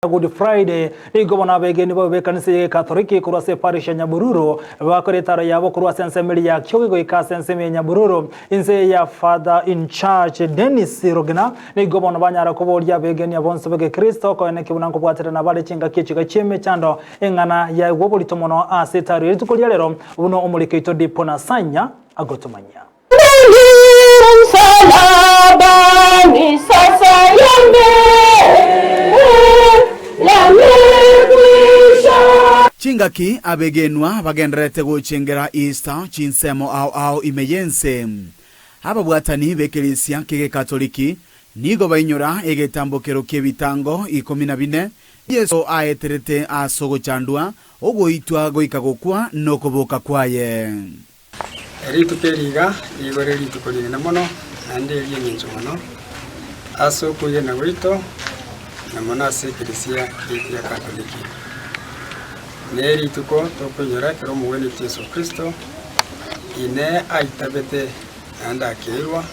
Good Friday, nigo bono abegeni babe b'ekanisa y'Egekatoliki korwa ase eparish ya Nyabururu bakore etaro yabo korwa ase ensemo eria ya Kiogi goika ase ensemo ya Nyabururu inse ya Father in Charge Dennis Rogena. Nigo bono banyara koboria abegeni abonsi b'Egekristo koeneki buna nkobwaterana bare chingaki echiga chi'emechando eng'ana yaigwa oborito mono ase etaro ye rituko ria rero buna omoriki oito Dipo Nasanya agotomanyia. Msalabani sasa yamekwisha. Chingaki abegenwa bagendererete gochengera Easter chinsemo ao ao ime y'ense. Ababwatani b'ekerisia ki'Egekatoliki nigo bainyora egetambokero ki'ebitango ikomi na bine Yeso aeterete ase ogochandwa, ogoitwa goika gokwa, na okoboka kwaye. Rituko eri iga nigo rire rituko rinene mono, naende eri'engencho mono ase okwegena gwaito, na mono ase ekeresia giaito gia Katoliki. Ne rituko tokoinyora ekero omogwenia Yeso Kristo ine aitabete naende akeirwa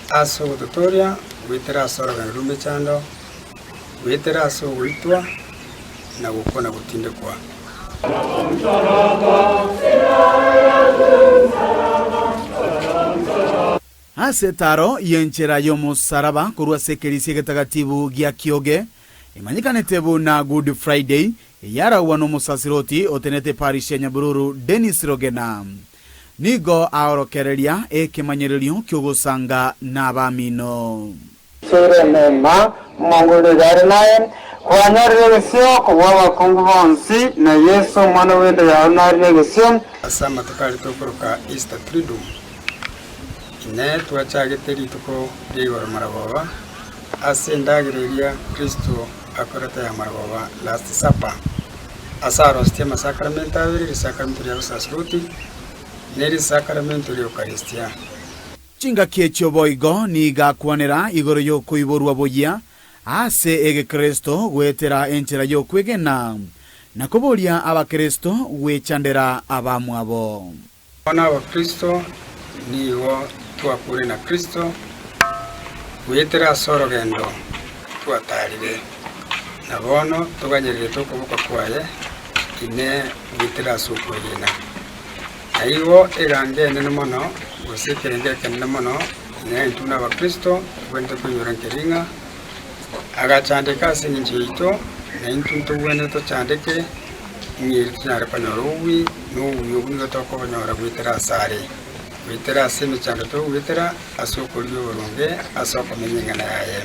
ase ogototooria goetera ase orogendo rw'emechando, goetera ase ogoitwa na gokwa na gotindekwa. Ase etaro y'enchera y'omosaraba korwa ase ekerisia egetagatibu gia Kioge, emanyekanete buna Good Friday, eyaragwa nomosasiroti otenete eparish ya Nyabururu Dennis Rogena. Nigo aorokereria ekemanyererio ki'ogosanga nabamino. Toire eneema, omonguru nigo are naye, kwanyorire egesio kobua abakungu bonsi, na Yeso, omwana bw'enda yao, nare negesio. Ase amatuko aria tokoroka Easter Triduum, inee twachagete rituko ria igoro maragoba ase endagera eria Kristo akorete ya maragoba, Last Supper, ase arosetie amasakaramento abere, risakaramento ria bosaserdoti ne risakaramento ria Eucharistia. Chingaki echio boigo nigo akwanera igoro y'okoiborwa boyia ase egekristo goetera enchera y'okwegena, na koboria abakristo gwechandera abamwabo. Bono abakristo nigo twakure na Kristo goetera ase orogendo twatarire, na bono toganyererete okoboka kwaye ime goetera ase okwegena. Na igo eganga enene mono, gose ekerengo ekenene mono, ng'a intwe buna Abakristo tobwenerete koinyora nkeri ng'a agachandeka ase engencho yaito, na intwe ntobwenerete tochandeke ng'a erio tonyare konyora obobui, na obobui obwo nigo tokobonyora goetera asare, goetera ase emechando togoetera, ase okorigia oboronge, ase okomenya eng'ana yaye.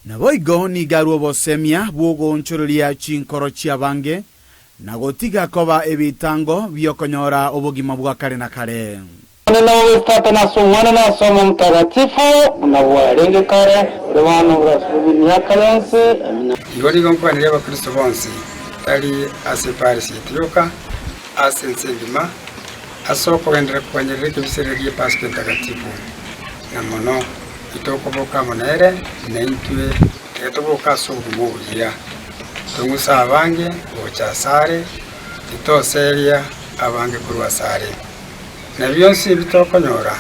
Naboigo nigo arue obosemia bw'ogoonchoreria chinkoro chi'abange, na gotiga koba ebitango bi'okonyora obogima bwa kare na kare. Omonene obe Tata na ase Omwana na ase Omoyo Omotagatifu, buna bwarenge kare, ore bono na ase emiaka yonsi. Amina. Igo nigo nkwaneria Abakristo bonsi, tari ase Paris yaito yoka, ase ense engima, ase okogenderera koganyerera ekebiserero gie Pasaka Entagatifu, na mono titokoboka amo nere, na intwe tiga toboke ase obogima obuya, tong'use abange gocha asare, titoseria abange korwa asare. Na bionsi ebi tokonyora,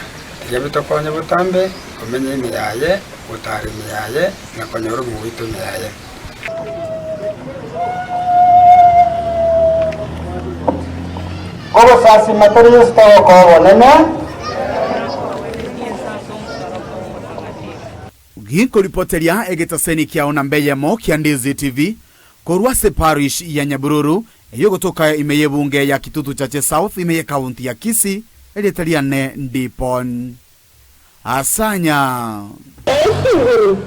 tiga bitokonye botambe komenya ime yaye, gotara ime yaye, na konyora obogima bwaito ime yaye. Ogosasima tari Yeso togokoa obonene. Ginkoripoteria egetaseni kiao namba eyemo kia Ndizi TV korwa ase parish ya Nyabururu eyogotoka ime y'ebunge ya Kitutu Chache South ime y'ekaunti ya Kisii erieta riane Ndipon Asanya. Esuguru.